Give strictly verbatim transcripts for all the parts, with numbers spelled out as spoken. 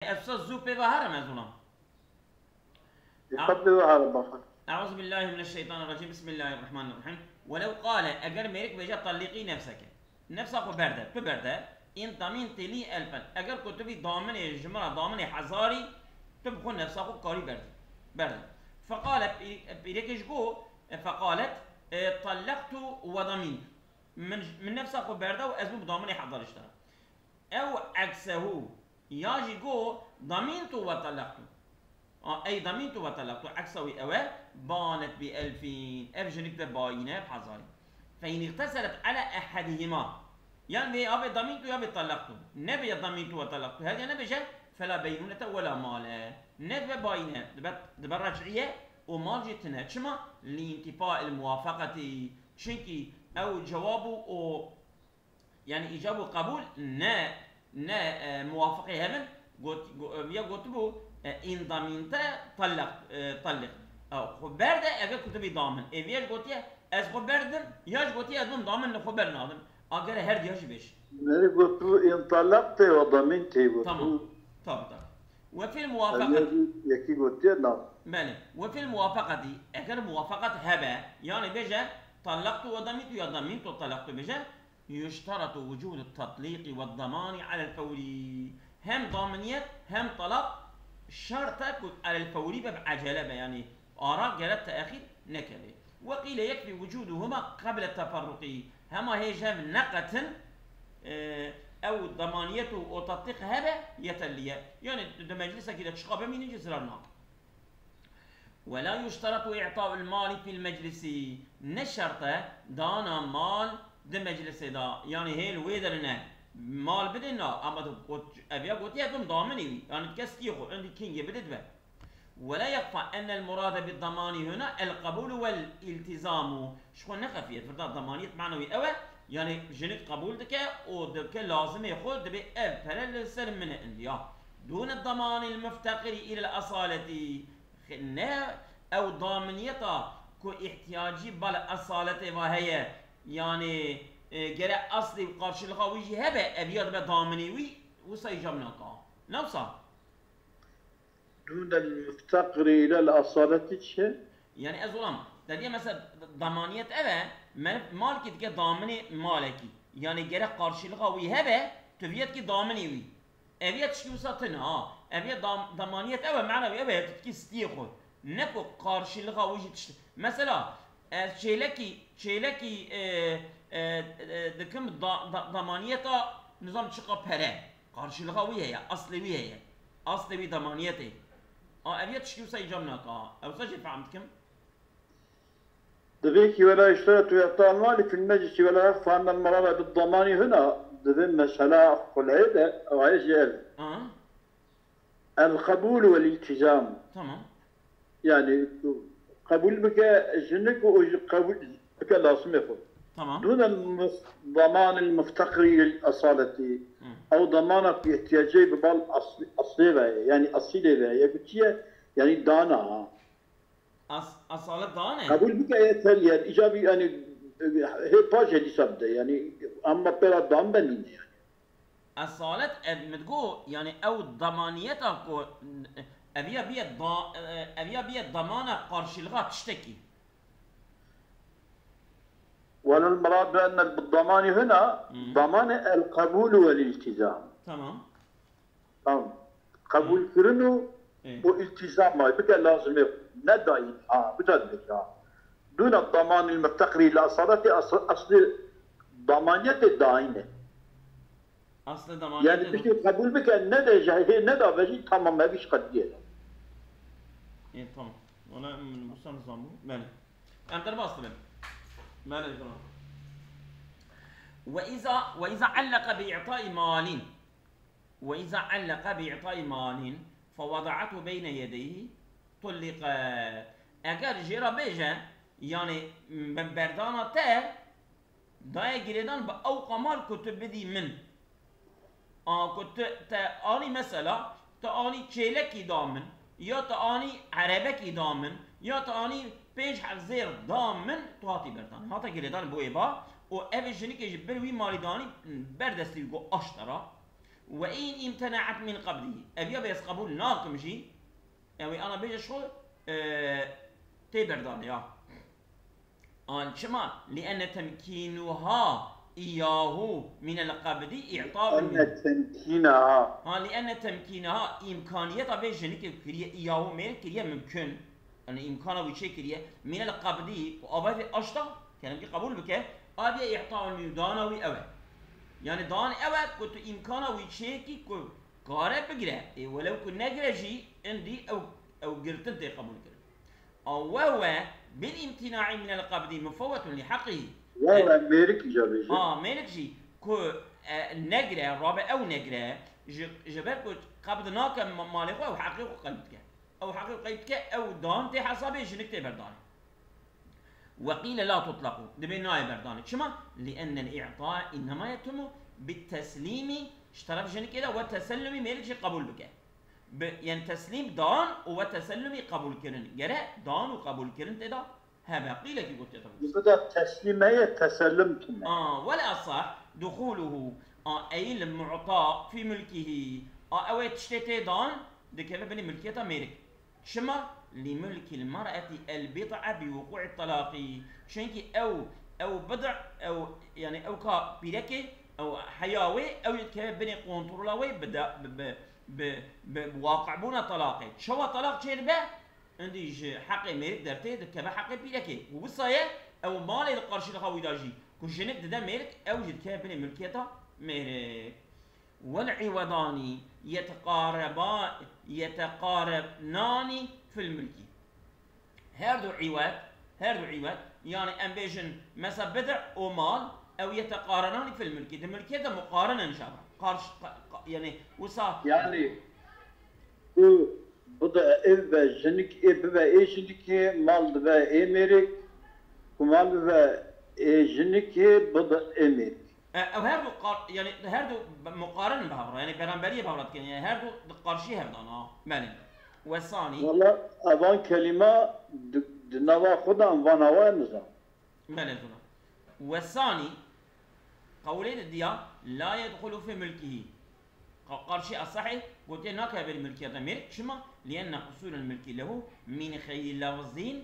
Ez wisa zû pê ve herim ez olam. Dîqet pê ve herim baxin. Eûzubillahimineşşeytanirracîm. Bismillahirrahmanirrahîm. Welew qale, eger mêrik bêje, "Talliqî nefseke." Nefsa xwe berde, tu berde. "In damînti lî elfen." Eger ku tu vî daminê ji min re daminê hezarî, tu bi xwe nefsa xwe karî berdî. Berde. Feqale, pî-, pîrekê ji got, e, feqalet, e, "Talleqtu ve damîntu." Min, min nefsa xwe berde û ez bûm bi daminê hezarî ji te re. Ew eksehu, ya jî got, "Damîntu ve talaqtu." A, ey damîntu ve talaqtu, eksa wî ew e, banet bi elfîn, ev jinik ve bayîne, bi hezarî. Fe in îxteserî ala ehedihîma. Yan vê ya vê damîntu ya vê talaqtu. Nebêje damîntu ve talaqtu. Her ya nebêje, fela beynûnete wela male. Ne dibe bayîne, dibe, dibe rec'iye û mal jî tine. Çima? Li întifail muwafaqetî. Çimkî ew cewab û o Yani îcab û qebûl ne, ne, e, muwafiqê hev in, got, go-, e, viya gotibû, e, in damînte talliq, e, talliq. E, xwe berde, eger kutibî damin. Ê viya jî gotiye, ez xwe berdim, ya jî gotiye, ez bim damin li xwe bernadim. Agere her diya jî bêj. Nerê gotibû in talaqte ve damînte gotibû. Tamam. Tabi tabi. Ve fil muwafaqet. Yekî gotiye na. Belê. Ve fil muwafaqetî, eger muwafaqet hebe, yani bêje, talaqtu ve damîntu ya damîntu talaqtu bêje, Yuşteratu vucudu tatlîqi ve damani alel fewrî. Hem daminiyet hem talaq şert e ku alel fewrî be, bi ecele be, yani ara gere teexîr nekeve. Ve qîle yekfî vucuduhuma qeble teferruqî. Hema hê ji hev neqetin, e, ew damaniyet û o tatlîq hebe yeterlî ye. Yani di meclisekî de çiqa bimînin jî zirar nake. Ve la yuşteratu i'ta'ul mali fil meclisi. Ne şert e dana mal di meclisê de. Yani hêl wê derine mal bidin na. Ama tu got, ev ya gotiye tu daminî wî. Yani kes kî xwe, endi kingê bidit be. Ve la yexfa ennel murade bid damani huna el qebulu vel iltizamu. Ji xwe nexefiye, firda damaniyet manewî ew e, yani jinik qebûl dike û dike lazimê xwe, dibê ev pere li ser min e indiya. Dûne damanil mufteqirî ilel esaleti. Ne ew daminiyeta ku îhtiyacî bal esaletê ve heye, yani, e, gere eslî û qarşilixa wî jî hebe, ev ya dibe daminî wî, wisa îcab naka. Ne wisa? Dûnel mufteqirî ilel esaleti çi? Yani ez olam, te diye mesela damaniyet ev e, me-, malkî dike daminê malekî. Yani gere qarşilixa wî hebe, tu viyetkî daminî wî. Ev ya tişkî wisa tune, ha. Ev ya dam-, damaniyet ew e, mena wî ew e, tu dikî stiyê xwe. Ne ku qarşilixa wî jî tişt. Mesela, ez çêlekî, çêlekî, e, e, e, dikim da-, da-, damaniyeta nizam çiqa pere. Qarşilixa wî heye, aslê wî heye. Aslê wî damaniyetê. A, ev ya tişkî wisa îcab naka. Ew wisa jî fehm dikim. Divê ki wela iştera tu yata mali fil meclisi wela yexfa ennel murada bid damani huna, divê mesela xuleyê de, ayê jî ev. Aha. El qebûl vel iltizam. Tamam. Yani qebûl bike jinik û ji qebûl bike lazimê xwe. Tamam. Dûne mus-, damanil mufteqirî lil esaleti. Hı. Ew damana ku ihtiyacê bi bal asl-, aslê ve ye, yani asîlê ve ye. Ku çi ye? Yani dana ha. As-, asalet daha ne? Qebûl bike ye tel yer. Îca bî, yani, hê paşê dîsa bide. Yani, amma pêra dan benîne yani. Esalet ev min digo, yani ew damaniyeta ku eviya biye da-, eviya biye damana qarşilixa tiştekî. Welel muradu ennel bi damani huna, Hmm. damani el qebûlu vel iltizam. Tamam. Tamam. Qebûlkirin û Ê. û îltîzam e. Bike lazimê xwe. Ne dayîn. Ha, bike dibêje, ha. Dûne damanî mifteqirî li esaletê es-, eslî damaniyetê dayîn e. Eslê damaniyetê Yani da- piştî qebûl bike, ne de ji hê ne da vejî tamam ev îş qediyê. Ê, tamam. Wala min wisa nizam bû. Belê. Em derbas dibin. Belê, tamam. Ve iza, ve iza allaka bi i'tai malin. Ve iza allaka bi i'tai malin fe wada'athu beyne yedeyhi tulliqet. Eger jê re bêje, yani, be-, berdana te daye girêdan bi ew qamal ku tu bidî min. A ku tu, te anî mesela, tu anî çêlekî da min, ya tu anî erebekî da min, ya tu anî pênc hezêr da min, tu hatî berdan. Hate girêdan bo ê ba û ev jinikê ji ber wî malî danî ber destî wî got aştera. Ve in imtenaat min qabdî. Ev ya bê ez qebûl nakim jî. Ew ê ana bêje şo, e, tê berdanê ya. An çima? Li enne temkînuha îyahu minel qabdî î'ta'un min. Enne temkînaha. Ha, li enne temkînaha, îmkaniyeta vê jinikê kiriye îyahu mêr kiriye mimkun. Yani îmkana wî çê kiriye. Minel qabdî, ku ava vê aşta, kelimkî qebûl bike, aviye î'ta'un min, dana wî ew e. Yani dan ew e ku tu îmkana wî çêkî ku kare bigire. Ê welew ku negire jî, indî ew, ew girtin tê qebûl kirin. A we we bil îmtînaî minel qabdî mufewwetun li heqî. We we mêrik îca bêje. A, mêrik jî ku, e, negire, rabe ew negire, ji, ji ber ku qabd nake ma-, malê xwe, ew heqê xwe qeyb dike. Ew heqê xwe qeyb dike, ew dan tê hesabê, jinik tê berdanê. Ve qîle la tutlaqu. Dibê nayê berdanê. Çima? Li ennel î'ta innema yetimu bit teslîmî, ji teref jinikê de, ve tesellumî, mêrik jî qebûl bike. Bi, yani teslîm dan û ve tesellumî qebûlkirin. Gere dan û qebûlkirin tê de hebe. Qîlekî gotiye tabi. Bi de teslîm heye, tesellum tune. A, wel asah, duhuluhu, a, eyl mu'ta fi mulkihi. A, ew ê tiştê tê dan, dikeve binê milkiyeta mêrik. Çima? Li mulkil mar'eti el bid'a bi wuqu'i talaqi. Çunkî ew, ew bid'a, ew, yani ew ka pîrekê, ew heya wê, ew dikeve binê kontrola wê bi da-, bi, bi, bi, bi waqi'bûna talaqê. Çawa talaq çêdibe? Indî ji heqê mêrik dertê dikeve heqê pîrekê. Û wisa ye, ew malê li qarşî xwe wî de jî ku jinik dide mêrik, ew jî dikeve binê milkiyeta mêrik. Wel îwedanî yeteqareba-, yeteqarenanî fil mulkî. Her du îwet, her du îwet, yani em bêjin, mesela bid'a û mal, ew yeteqarenanî fil mulkî. Di milkiyê de muqarin in ji hev re. Qarş-, qa-, qa-, yani wisa Yani, ku bid'a ê bibe jinik, ê bibe ê jinikê, mal dibe ê mêrik, ku mal bibe ê jinikê, bid'a ê mêrik. E, ew her du qar-, yani her du be-, muqarin in bi hev re, yani beramberiyê bi hev re dikin, yani her du di qarşî hev de ne. Belê. Wesanî. Wala evan kelîma di, di nava xwe de em van awa em nizan. Belê zûna. Wesanî, qewlê di diya, la yedxulu fi mulkihi. Qa-, qarşî esehê gotiye nakeve berî milkiyeta mêrik. Çima? Li enne husûlel milkî lehu min xeyrî lafzîn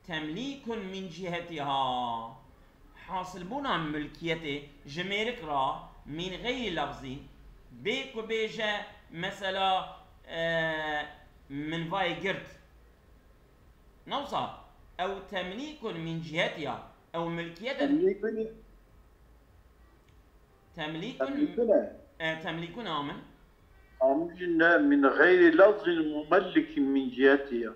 temlîkun min cihetiha. Hasilbûna milkiyetê ji mêrik re min xeyrî lafzîn, bê ku bêje mesela, e, min vayê girt. Ne wisa, ew temlîkun min cihetiha. Ew milkiyet e. Temlîkun. Temlîkun. Temlîkun e. E, temlîkun amin. Amin ne min xeyrî lafzin mumellikin min cihetiha.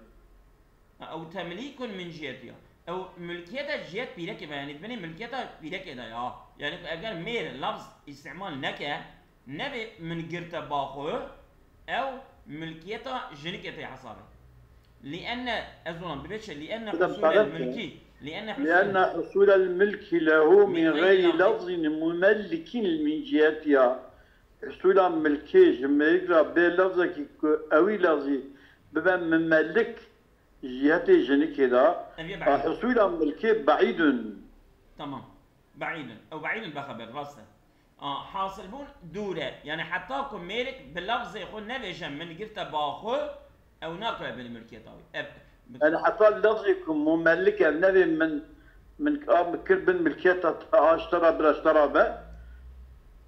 Ha, ew temlîkun min cihetiha. Ew milkiyet e, cihet pîrekê ve, yani binê milkiyeta pîrekê de ya. Yani eger mêr lafz îstîmal neke, Nevê min girte ba xwe, ew milkiyeta jinikê tê hesabê. Li enne, ez zonan, dibê çi? Li enne Bidem husûlel parente. Milkî, li enne husûl Li enne husûlel milkî lehu min min xeyrî xeyrî lafzî. Lafzîn mumellikîn min cihetiha. Husûla milkê ji mêrik re bê lafzekî ku ewî lafzî bibe mumellik ji cihetê jinikê de. Ev yê a beîd. Husûla milkê beîdun. Tamam. Beîdun. Ew beîdun bexeber, rast e. A, hasilbûn dûr e. Yani heta ku mêrik bi lafzê xwe nevêje min girte ba xwe, ew nakeve binê milkiyeta wî. Ev, bi- Yani heta lafzê ku mumellik e nevê min, min a, min kir bin milkiyeta te, a ji te re bira ji te re be.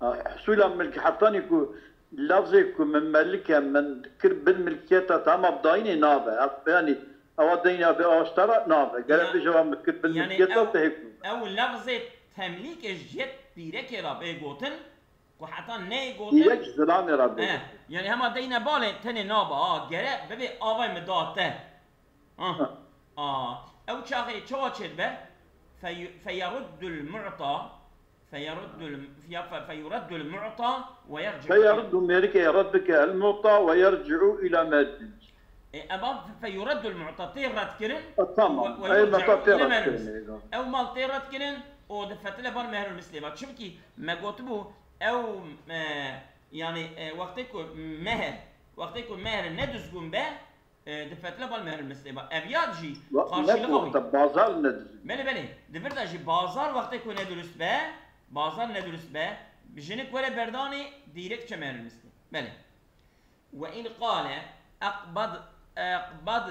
A, husûla milk hetanî ku lafzê ku mumellik e min kir bin milkiyeta te hema bi dayînê nabe. Ev, yani ewa deyna be a ji te re nabe. Gerek Ya- bêje ewa min kir bin Yani milkiyeta ew, te hêk bû. Ew lafzê temlîkê ji cihet pîrekê re bê gotin, Ku heta neyê gotin. Yek zilamê re bê. Eh, yani hema deyne balê tenê naba, ha, gere bibê avay min da te. Ha. Ha. A, ew çaxê çawa çêdibe? Fe-, feyeruddul mu'ta, feyeruddul, ya fe-, feyureddul mu'ta ve yerci'u. Feyeruddu mêrikê red bike el mu'ta ve yerci'u ila merdin. E, ema fe-, feyureddul mu'ta tê redkirin. E, tamam. Ve, ve Ey, yerci'u meta tê ila redkirin, merdin. Ew mal tê redkirin, o difetile bar mehrul mislê ve. Çimkî me gotibû, Ew, e, yani, e, wextê ku mehr, wextê ku mehr ne duzgûn be, e, difetile bal mehr mislê be. Ev ya jî Wa-, qarşılığı ne wî. Wexta bazar ne duzgûn. Belê, belê. Di vir de jî bazar wextê ku ne durust be, bazar ne durust be, Jinik were berdanê, dîrek çe mehril mislî. Belê. Ve in qale eqbad, eqbad,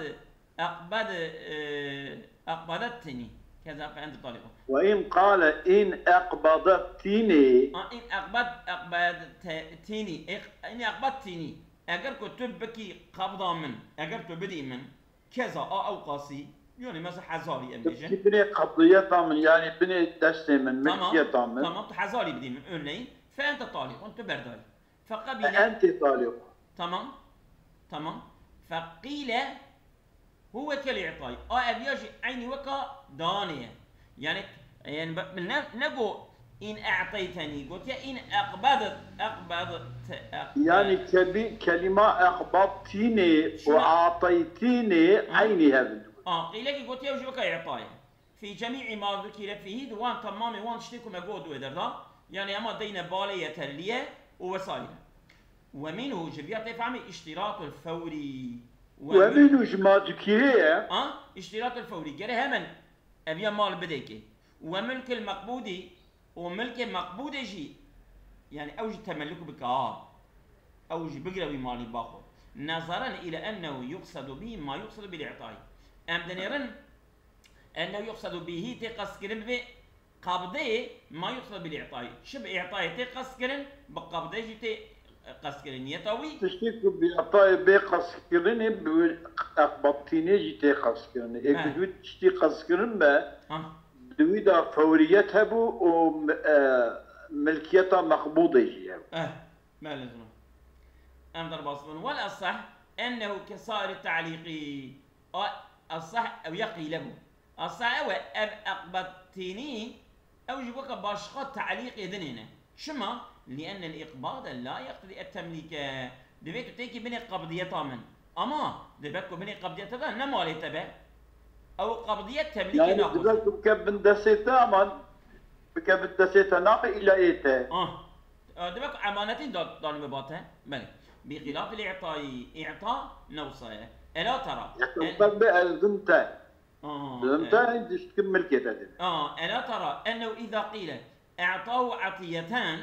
eqbad, e, eqbadettini. Keza fe ente taliqun. Ve in qale in eqbadettini. A, in eqbad, eqbadettini. Eq-, in eqbadettini. Eger ku tu bikî qabda min, eger tu bidî min, keza a ew qasî, yani mesela hezarî em bêjin. Bikî binê qebdiyeta min, yani binê destê min, Tamam, milkiyeta min. Tamam, tu hezarî bidî min, örneğin, fe ente taliqun, tu berdayî. Fe qebîle. Ente taliqun. Tamam, tamam. Fe qîle huve kel i'tayî. A ev ya jî eynî weka danê ye. Yani, yani be-, ne, ne go in e'teyteni, gotiye in eqbadet, eqbadet, eqbadet. Yani kebi-, kelîma eqbattînê û Şuna- ateytînê Ha. eynî hev in. Ha, qîlekî gotiye ew jî weka i'tayê. Fî cemî'î ma zukîre fîhî, di wan temamê wan tiştê ku me got wê derda. Yani ema deyne balê yeterliye û wesaire. Ve minhu, ji viya tê fehmê iştiratul fewrî. Ve Ve min- minhu ji ma zukîre ye. Ha? İştiratul fewrî. Gere hemen ev ya mal bidê ki. Ve milkil meqbûdî, û milkê meqbûdê jî, yani ew jî temelluk bike ha. Ew jî bigire wî malî baxwe. Nezeren ile ennehu yuqsedu bî ma yuqsedu bil i'tayî. Em dinêrin ennehu yuqsedu bîhî tê qestkirin bi qabdê ma yuqsedu bil i'tayî. Çi bi i'tayê tê qestkirin, bi qabdê jî tê qestkirin. Niyeta wî? Tiştê ku bi îtayê bê qestkirinê, bi eqbattînê jî tê qestkirinê. Ê ku He. ji wî tiştî qestkirin be, Ha. di wî de fewriyet hebû û, e, milkiyeta meqbûdê jî hebû. Eh, belê zilam. Em derbas bin. Wel esah ennehu kesairi ta'lîqî. A esah ew ya qîle bû. Esah ew e, ev eqbattînî, ew jî weke başqa ta'lîqê dinê ne. Çima? Li'ennel iqbade la yeqtedî et temlîke. Divê tu têkî binê qabdiyeta min. Ama dibe ku binê qabdiyeta de ne malê te be. Ew qabdiyet temlîkê Yani naxwaze. Dibe ku bike bin destê te, ama bike bin destê te nabe îla ê te. Ah. E, dibe ku emanetîn da-, danî be ba te. Belê. Bi xilafil i'tayî. I'ta ne wisa ye. Ela tera. Îta be ez dim te. Aha, Dim e- te, diştikim milkê te dibe. Aha, ela tera ennehu îza qîle e'tahu atiyeten,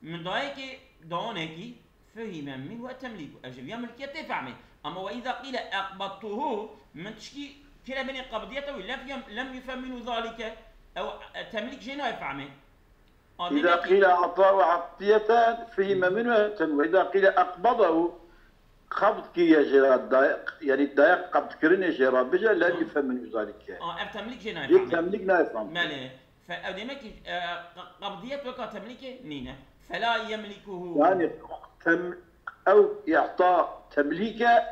min dayekî dawanekî, fuhime minhu temlîku. Ev ji viya milkiyetê fehmê. Ama ve îza qîle eqbadtuhu, min tişkî kire binê qabdiyeta wî, lem yem-, lem yufhem minhu zalike. Ew, e, temlîk jê nayê fehmê. A, Îza demek ki qîle e'tahu atiyeten, fuhime minhu ten. Ve îza qîle eqbadahu, qabd kiriye jê re, daye-, yani daye qabdkirinê jê re bije, lem Ha. yufhem minhu zalike. A, ev temlîk jê nayê Jê fehmê. temlîk nayê fehmê. Belê. Fe-, ew demek ki, e, qa-, qabdiyet weka temlîkê nîne. Fela yemlikuhu. Yani tem-, ew i'ta temlîke,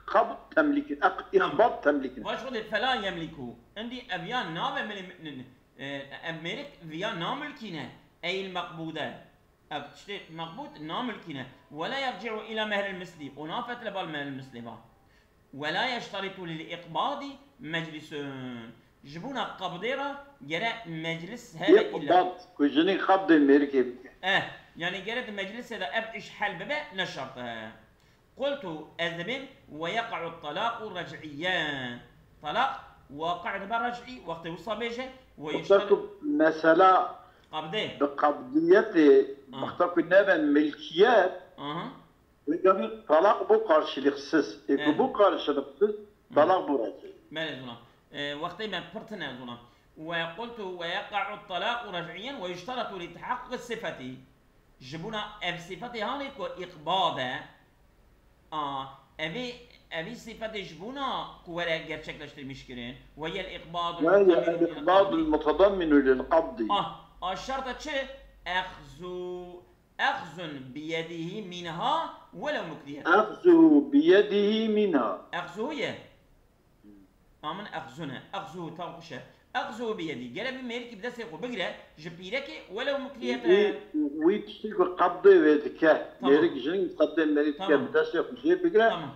qabd temlîke, eq-, Tamam. îqbad temlîke. Baş xwedê fela yemlikuhu. Endî ev ya nabe milê-, n-, n-, e, ev mêrik viya namilkîne. Eyl meqbûde. Ev tiştê meqbûd namilkîne. Wela yerci'u ila mehril mislî. Û nafetle bal mehril mislî ba. Wela yeşteritu lil iqbadi meclisun. Ji bona qabdê re gere meclis hebe illa. Iqbad, ku jinî qabdê mêrikê bike. Eh, yani gere di meclisê de ev iş hel bibe ne şert e. Qultu, ez dibêm, ve yeqa'u talaqu rec'iyen. Talaq waqi' dibe rec'î, wextê wisa bêje, ve Wexta yuştari- ku mesela Qabdê. bi qabdiyetê, Ha. wexta ku nebe milkiyet, Aha. Wê gavî talaq bû karşılıksız. E, ku Evet. bû karşılıksız, talaq bû rec'î. Belê, zûna. E, wextê me pir tine, zûna. Ve qultu ve yeqa'u talaqu rec'iyen ve yuşteratu li tahakkuki sifeti. Ji bona ev sifetê hanê ku iqbad e, a, evê, evî sifetê ji bona ku were gerçekleştirmiş kirin, ve yel iqbadu Ve yel iqbadul mutedamminu lil qabdi. Ah, a şerta çi? Exzu Exzun biyedihî minha welew mukriyeten. Exzu biyedihî minha. Exzuhu ye. A min exzune. Exzuhu tam xweş e. Exzuhu biyedî. Gere vî mêrikî bi destê xwe bigire, ji pîrekê welew mukriyeten. Wî, wî tiştî ku qebdê wê dike. Tamam. Mêrik jin qebdê mêrik dike, Tamam. bi destê xwe jê bigire. Tamam.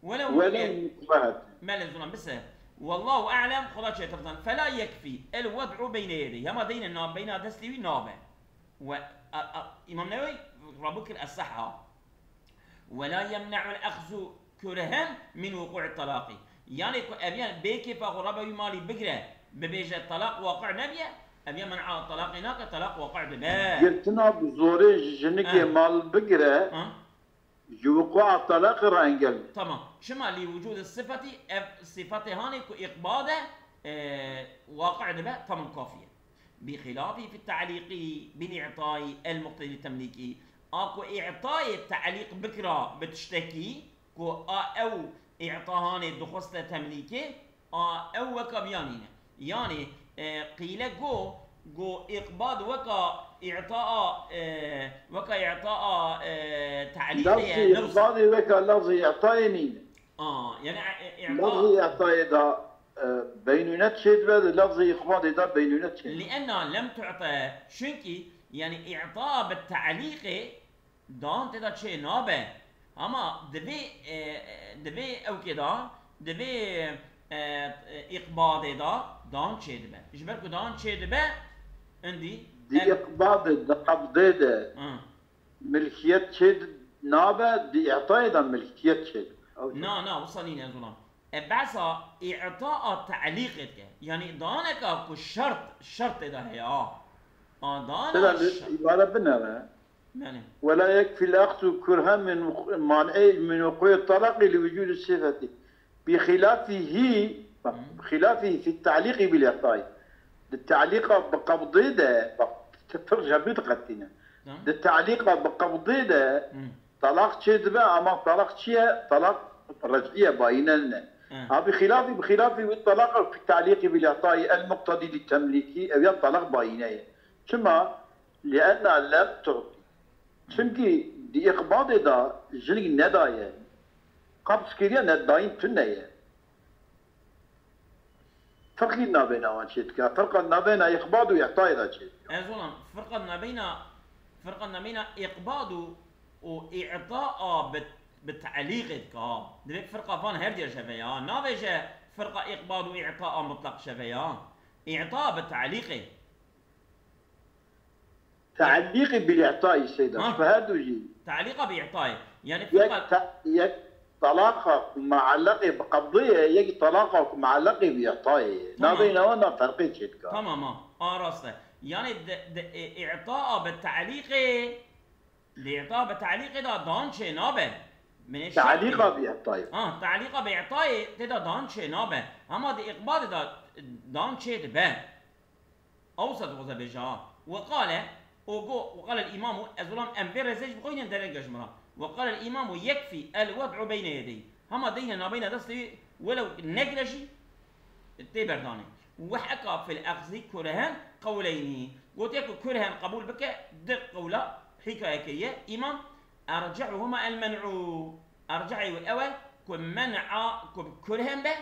Welew Welew mukriyet. mukriyet. Belê, zûna bise. Wallahu a'lem, Xweda çêtir zan. Fela yekfî el wed'u beyne yedeyhi. Hema deyne na beyna destê wî nabe. Ve, a, a, Îmam Newewî rabû kir es-sehha. Ve la yemne'ul exzu kurhen min wuqu'i talaqi. Yani ku ev yan bê kêfa xwe rabe wî malî bigire, bibêje talaq waqi' nebiye, Ev ya men'a talaqê nake, talaq waqi' dibe. Girtina bi zorê ji jinikê Eh. mal bigire, Ha? ji wuqua talaqê re engel. Tamam. Çima li wucûd sifetî, ev sifetê hanê ku îqbade, e, waqi' dibe, tamam, kafî ye. Bi xilafî fi ta'lîqî bil i'tayî el muqtedî temlîkî. A ku îtayê ta'lîq bikira bi tiştekî ku a ew îta hanê dixweste temlîkê, a ew weka viya nîne. Yanî, e, qîle go, go îqbad weka îta a, e, weka îta a, e, ta'lîqê ye, Lafzî newsa. îqbadê weka lafzî îtayê nîne. A, yani, e, e, Lafzî îta îtayê de, e, beynûnet çêdibe, di lafzî îqbadê de beynûnet çêdibe. Lienna lem tu'te, çünkü, yani, îta bi ta'lîqê dan tê de çê nabe. Ama divê, e, e, divê ewkê de, divê, e, e, îqbadê de dan çêdibe. Ji ber ku dan çêdibe, indî Di ev îqbadê, di qebdê de Hı. milkiyet çê di-, nabe, di îtayê de milkiyet çê dibe. Ew Na, na, wisa nîne, ez olam. E, behsa îta a te'lîqê dike. Yanî daneka ku şert, şert tê de heye, a. A, dana Tê de şert. îbare binere. Yani. ولا يكفي الأخذ كرها من مخ-، مانعي من وقوع الطلاق لوجود الصفة. بخلافه، bak, Hı. بخلافه في التعليق بالإعطاء. Di te'lîqa bi qebdê de, bak, pir cebî diqetîne. Tamam. Di te'lîqa bi qebdê de Hı. talaq çê dibe, ama talaq çi ye? Talaq rec'î ye, bayîne nîne. Hı. Ha, bi xilafî, bi xilafî wî talaq fi te'lîqî bil îtayî el muqtedî li temlîkî, ew ya talaq bayîne ye. Çima? Lienna lem tu'tî. Hı. Çimkî di îqbadê de jinik nedaye. Qebz kiriye, ne dayîn tune ye. Firqî navbêna wan çê dike. Firqa navbêna îqbad û îtayê de çê dike. Ez olam, firqa navbêna, firqa navbêna îqbad û, û îta a bi, bi te'lîqê dike, ha. Divê firqa van her diya jeve ya. Navêje firqa îqbad û îta a mutlaq jeve ya. Îta bi te'lîqê. Te'lîqî bil îtayî seyda. Ha. Ji her du jî. Te'lîqa bi îtayê. Yani Yek firqa te-, yek talaqa ku muelleqê bi qebdê ye, yek talaqa ku muelleqê bi îtayê ye. Tamam. Navbeyna wan da ferqê çêdika. Tamam, ha. A, rast e. Yani de, de, e, îta bi te'lîqê, di îta bi te'lîqê de dan çê nabe. Min ê şart Te'lîqa kiriye. bi îtayê. Ha, te'lîqa bi îtayê tê de dan çê nabe. Hema di îqbadê de dan çê dibe. Ewsa dixwaze bêje, ha. Ve qale, o go, ve qale el-îmamu, ez olam em vê rêzê jî bixwînin dereng e ji min re. Ve qale el-îmamu yekfî el-wed'u beyne yedeyh. Hema deyne nabeyna destê wî, welew negire jî, tê berdanê. Ve heka fil exzî kurhen qewleynî. Gotiye ku kurhen qebûl bike, di qewla hîkaye kiriye. Îmam, erce'uhuma el-men'u. Erce'ê wî ew e ku men'a, ku kurhen be,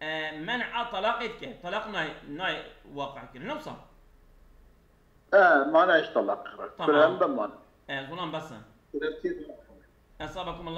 E, men'a talaqê dike. Talaq nayê, nayê waqi' kirin. Ne wisa? E, mana ji talaq re. Tamam. Kurhen be mana. E, gulam bes e. Kurhen tê de. Esabakum Allah.